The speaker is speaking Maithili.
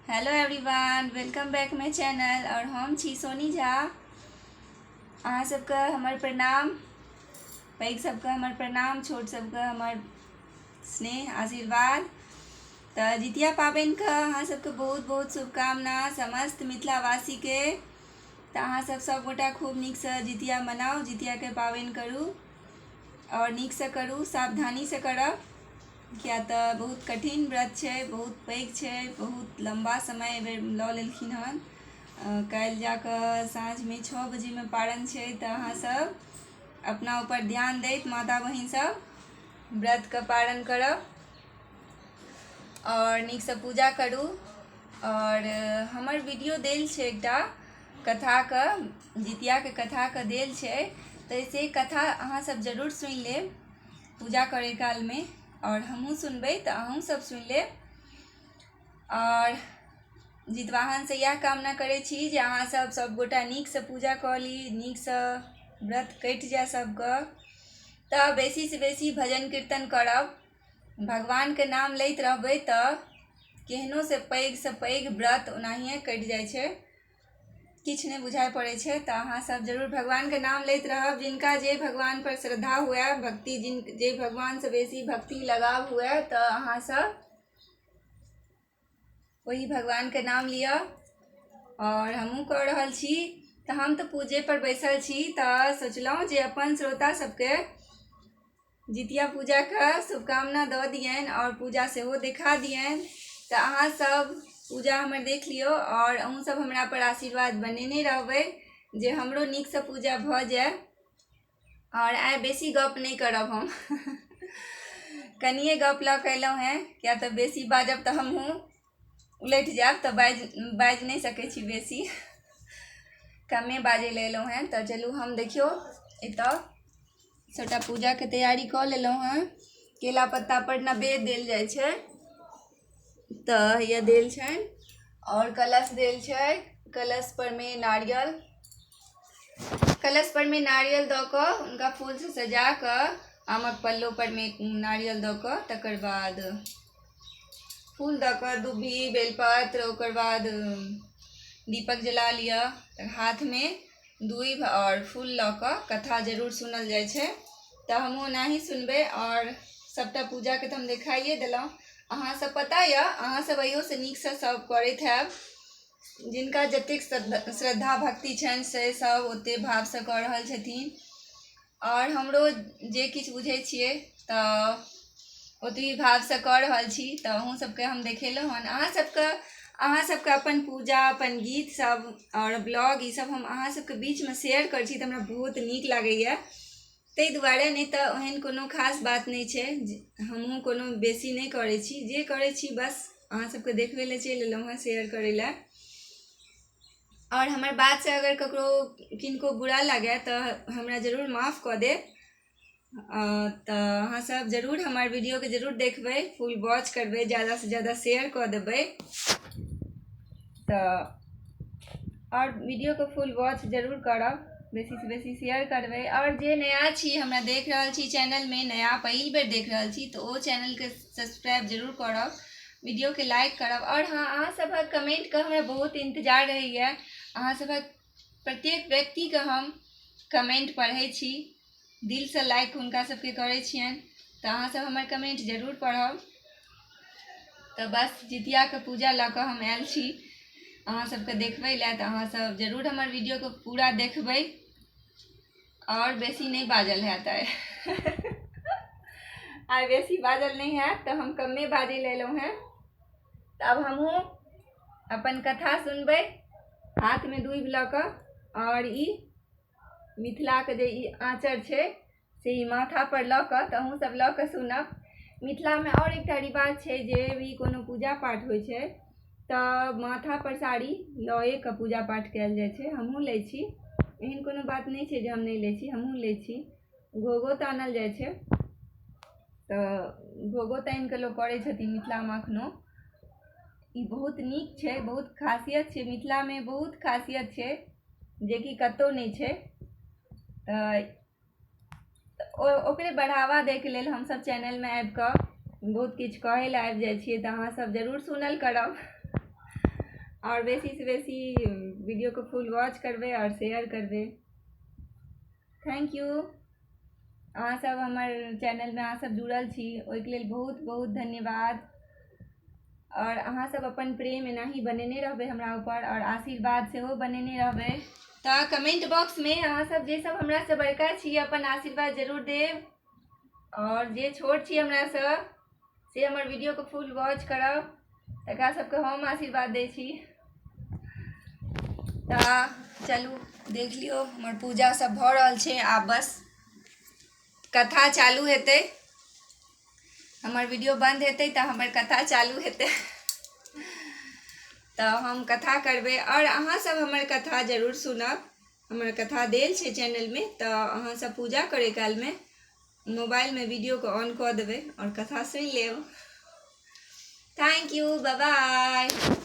Hello everyone, welcome back my channel. और हम छी सोनी झा। अहाँ सबके हमर प्रणाम, पैघ सबके हमर प्रणाम, छोट सबके हमर स्नेह आशीर्वाद। तऽ जितिया पाबनिके अहाँ सबके बहुत बहुत शुभकामना समस्त मिथिलावासीके। तऽ अहाँ सब सबगोटा खूब नीकसँ जितिया मनाउ, जितियाके पाबनि करू आओर नीकसँ करू, सावधानीसँ करब, किया तऽ बहुत कठिन व्रत छै, बहुत पैघ छै, बहुत लम्बा समय एहिबेर लऽ लेलखिन हन। काल्हि जाकऽ साँझमे 6 बजेमे पारण छै। तऽ अहाँसभ अपना ऊपर ध्यान दैत माता बहिन सब व्रतके पारण करब आओर नीकसँ पूजा करू। आओर हमर वीडियो देल छै एकटा कथाके, जितियाके कथाके देल छै, तऽ से कथा अहाँसभ जरूर सुनि लेब पूजा करै कालमे, आओर हमहूँ सुनबै तऽ अहूँ सब सुनि लेब। आओर जितवाहनसँ इएह कामना करै छी जे अहाँ सब सबगोटा नीकसँ पूजा कऽ ली, नीकसँ व्रत कटि जाय सबके। तऽ बेसीसँ बेसी भजन कीर्तन करब, भगवानके नाम लैत रहबै तऽ केहनोसँ पैघसँ पैघ व्रत ओनाहिए कटि जाइ छै, किछु नहि बुझाइ पड़ै छै। तऽ अहाँ सब जरूर भगवानके नाम लैत रहब। जिनका जे भगवानपर श्रद्धा हुए, भक्ति, जिन जे भगवानसँ बेसी भक्ति लगाव हुए, तऽ अहाँ सब ओही भगवानके नाम लिअ। आओर हमहूँ कऽ रहल छी। तऽ हम तऽ पूजेपर बैसल छी, तऽ सोचलहुँ जे अपन श्रोता सबके जितिया पूजाके शुभकामना दऽ दियनि आओर पूजा सेहो देखा दियनि। तऽ अहाँ सब पूजा हमर देख लियौ आओर अहूँ सब हमरा पर आशीर्वाद बनेने रहबै जे हमरो नीकसँ पूजा भऽ जाय। आओर आइ बेसी गप नहि करब, हम कनिए गप लऽ कऽ एलहुँ हेँ, किया तऽ बेसी बाजब तऽ हमहूँ उलटि जायब, तऽ बाजि बाजि नहि सकै छी, बेसी कमे बाजै लए एलहुँ हेँ। तऽ चलू, हम देखियौ एतऽ सबटा पूजाके तैयारी कऽ लेलहुँ हेँ। केला पत्ता पर नवेद देल जाइ छै, तऽ हैया देल छनि, आओर कलश देल छै। कलश पर मे नारियल, कलश पर मे नारियल दऽ कऽ हुनका फूलसँ सजा कऽ, आमक पल्लो पर मे नारियल दऽ कऽ, तकर बाद फूल दऽ कऽ, दुब्बी बेलपत्र, ओकर बाद दीपक जला लिअ। हाथमे दूभि आओर फूल लऽ कऽ कथा जरूर सुनल जाइ छै, तऽ हमहूँ ओनाही सुनबै। आओर सभटा पूजाके तऽ हम देखाइए देलहुँ। अहाँ सब पता यऽ, अहाँ सब अहियोसँ नीकसँ सब करैत हैब। जिनका जतेक श्रद्धा भक्ति छनि, से सब ओते भावसँ कऽ रहल छथिन। आओर हमरो जे किछु बुझै छियै तऽ ओतबी भावसँ कऽ रहल छी। तऽ अहूँ सबके हम देखेलहुँ हन। अहाँ सबके अपन पूजा, अपन गीत सब आओर ब्लॉग, ई सब हम अहाँ सबके बीचमे शेयर करै छी तऽ हमरा बहुत नीक लागैया, ताहि दुआरे। नहि तऽ ओहन कोनो खास बात नहि छै। हमहूँ कोनो बेसी नहि करै छी, जे करै छी बस अहाँ सबके देखबै लए चलि एलहुँ हँ, शेयर करै लए। आओर हमर बातसँ अगर ककरो किनको बुरा लागए तऽ हमरा जरूर माफ कऽ देब। तऽ अहाँ सब जरूर हमर वीडियोके जरूर देखबै, फुल वॉच करबै, ज्यादासँ ज्यादा शेयर कऽ देबै। तऽ आओर वीडियोके फुल वॉच जरूर करब, बेसीसँ बेसी शेयर करबै। आओर जे नया छी, हमरा देख रहल छी चैनलमे, नया पहिल बेर देख रहल छी, तऽ ओ चैनलके सब्सक्राइब जरूर करब, वीडियोके लाइक करब। आओर हँ, अहाँ सभक कमेंटके हमरा बहुत इन्तजार रहैए। अहाँ सभक प्रत्येक व्यक्तिके हम कमेंट पढ़ै छी, दिलसँ लाइक हुनका सबके करै छियनि। तऽ अहाँ सब हमर कमेंट जरूर पढ़ब। तऽ बस जितियाके पूजा लऽ कऽ हम आयल छी अहाँ सबके देखबै लए। तऽ अहाँ सब जरूर हमर वीडियोके पूरा देखबै। आओर बेसी नहि बाजल हैत आइ। आइ बेसी बाजल नहि हैत, तऽ हम कमे बाजै लए एलहुँ हेँ। तऽ आब हमहूँ अपन कथा सुनबै हाथमे दूभि लऽ कऽ, आओर ई मिथिलाके जे ई आँचर छै से ई माथा पर लऽ कऽ। तऽ अहूँ सब लऽ कऽ सुनब। मिथिलामे आओर एकटा रिवाज छै, जे भी कोनो पूजा पाठ होइ छै तऽ माथा पर साड़ी लए कऽ पूजा पाठ कयल जाइ छै। हमहूँ लै छी, एहन कोनो बात नहि छै जे हम नहि लै छी, हमहूँ लै छी। घोघो तानल जाइ छै, तऽ घोघो तानि कऽ लोक करै छथिन मिथिलामे एखनो। ई बहुत नीक छै, बहुत खासियत छै मिथिलामे, बहुत खासियत छै जेकि कतहु नहि छै। तऽ ओकरे बढ़ावा दैके लेल हमसभ चैनलमे आबि कऽ बहुत किछु कहै लए आबि जाइ छियै। तऽ अहाँ सब जरूर सुनल करब। आओर बेसीसँ बेसी वीडियोके फुल वॉच करबै आओर शेयर करबै। Thank you. अहाँसभ हमर चैनलमे अहाँसभ जुड़ल छी, ओहिके लेल बहुत बहुत धन्यवाद। आओर अहाँसभ अपन प्रेम एनाही बनेने रहबै हमरा ऊपर, आओर आशीर्वाद सेहो बनेने रहबै। तऽ कमेंट बॉक्समे अहाँसभ जे सब हमरासँ बड़का छी अपन आशीर्वाद जरूर देब, आओर जे छोट छी हमरासँ से हमर वीडियोके फुल वॉच करब, तकरा सबके हम आशीर्वाद दै छी। तऽ चलू देख लियौ, हमर पूजा सब भऽ रहल छै। आब बस कथा चालू हेतै, हमर वीडियो बंद हेतै तऽ हमर कथा चालू हेतै, तऽ हम कथा करबै। आओर अहाँ सब हमर कथा जरूर सुनब। हमर कथा देल छै चैनलमे, तऽ अहाँ सब पूजा करै कालमे मोबाइलमे वीडियोके ऑन कऽ देबै आओर कथा सुनि लेब। Thank you, bye bye.